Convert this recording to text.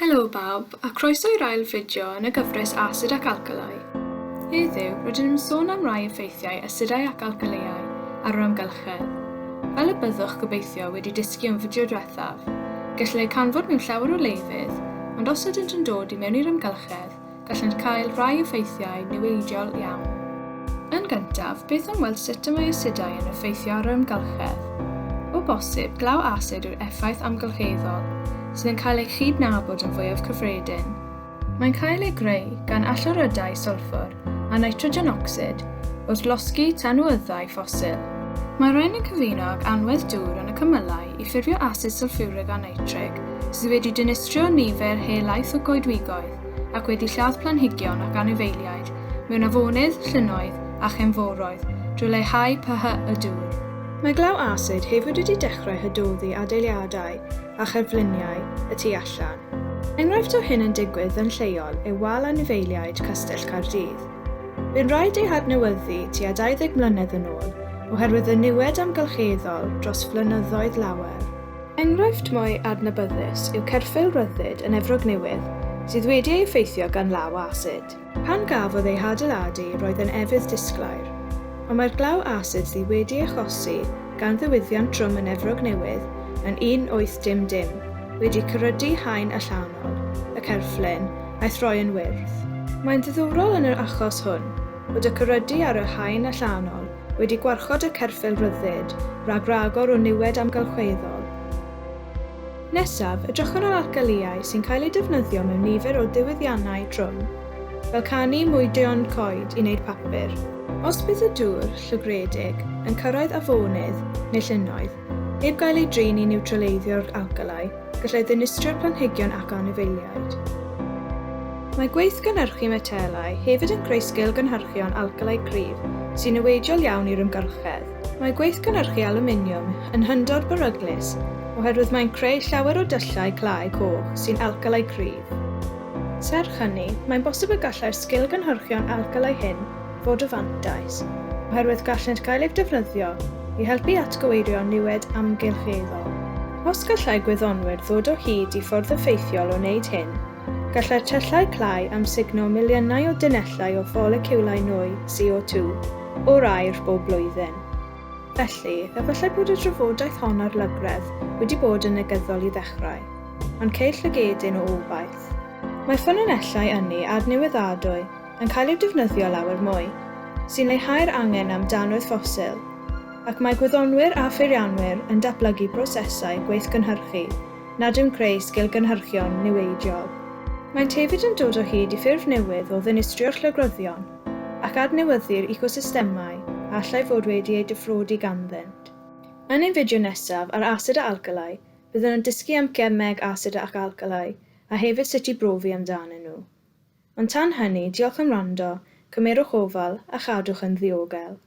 Helo bawb, a croeso i'r ail fideo yn y gyfres Asid ac Alcalâu. Heddiw, rydyn yn sôn am rai effeithiau asidau ac alcalïau ar yr amgylchedd. Fel y byddwch, gobeithio, wedi dysgu o'n fideo diwethaf, gellir eu canfod mewn llawer o lefydd, ond os ydynt yn dod i mewn i'r amgylchedd, Gallent cael rhai effeithiau niweidiol iawn. Yn gyntaf, beth am weld sut y mae asidau yn effeithio ar yr amgylchedd? O bosib, glaw asid yw'r effaith amgylcheddol sydd yn cael ei chydnabod yn fwyaf cyffredin. Mae'n cael ei greu gan allyrydau sylffwr a nitrogen ocsid wrth losgi tanwyddau ffosil. Mae'r rhain yn cyfuno ag anwedd dŵr yn y cymylau i ffurfio asid sylffiwrig a nitrig sydd wedi dinistrio nifer helaeth o goedwigoedd ac wedi lladd planhigion ac anifeiliaid mewn afonydd, llynnoedd a chefnforoedd drwy leihau pH y dŵr. Mae glaw asid hefyd wedi dechrau hydoddi adeiliadau a cherfluniau y tu allan. Enghraifft o hyn yn digwydd yn lleol yw wal anifeiliaid Castell Caerdydd. Bu'n rhaid ei hadnewyddu tua 20 mlynedd yn ôl oherwydd y niwed amgylcheddol dros flynyddoedd lawer. Enghraifft mwy adnabyddus yw Cerffyl Rhyddid yn Efrog Newydd, sydd wedi ei effeithio gan law asid. Pan gafodd ei hadeiladu roedd yn efydd disglair, ond mae'r glaw asid sydd wedi ei achosi gan ddiwydiant trwm yn Efrog Newydd yn 1800 wedi cyrydu haen allanol y cerflun a'i throi yn wyrdd. Mae'n ddiddorol yn yr achos hwn bod y cyrydu ar y haen allanol wedi gwarchod y cerffyl rhyddid rhag rhagor o niwed amgylcheddol. Nesaf, edrychwn ar alcalïau sy'n cael eu defnyddio mewn nifer o ddiwydiannau trwm, fel canu mwydion coed i wneud papur. Os bydd y dŵr llygredig yn cyrraedd afonydd neu llynnoedd, heb gael ei drin i niwtraleiddio'r alcalâu, gallai ddinistrio'r planhigion ac anifeiliaid. Mae gweithgynhyrchu metelau hefyd yn creu sgil-gynhyrchion alcalau cryf sy'n niweidiol iawn i'r amgylchedd. Mae gweithgynhyrchu alwminiwm yn hynod beryglus oherwydd mae'n creu llawer o dyllau clai coch sy'n alcalau cryf. Serch hynny, mae'n bosib y gallai'r sgil-gynhyrchion alcalau hyn fod o fantais, oherwydd gallent gael eu defnyddio i helpu atgyweirio niwed amgylcheddol. Os gallai gwyddonwyr ddod o hyd i ffordd effeithiol o wneud hyn, gallai'r tyllau clai amsugno miliynau o dunellau o foleciwlau nwy, CO2, o'r aer bob blwyddyn. Felly, efallai bod y drafodaeth hon ar lygredd wedi bod yn negyddol i ddechrau, ond ceir llygedyn o obaith. Mae ffynonellau ynni adnewyddadwy yn cael eu defnyddio lawer mwy, sy'n leihau'r angen am danwydd ffosil, ac mae gwyddonwyr a pheirianwyr yn datblygu prosesau gweithgynhyrchu nad yw'n creu sgil-gynhyrchion niweidiol. Maent hefyd yn dod o hyd i ffyrdd newydd o ddinistrio'r llygryddion ac adnewyddu'r ecosystemau a allai fod wedi eu difrodi ganddynt. Yn ein fideo nesaf ar asid a alcalai, byddwn yn dysgu am cemeg asid ac alcalai a hefyd sut i brofi amdanyn nhw. Ond tan hynny, diolch am wrando, cymerwch ofal a chadwch yn ddiogel.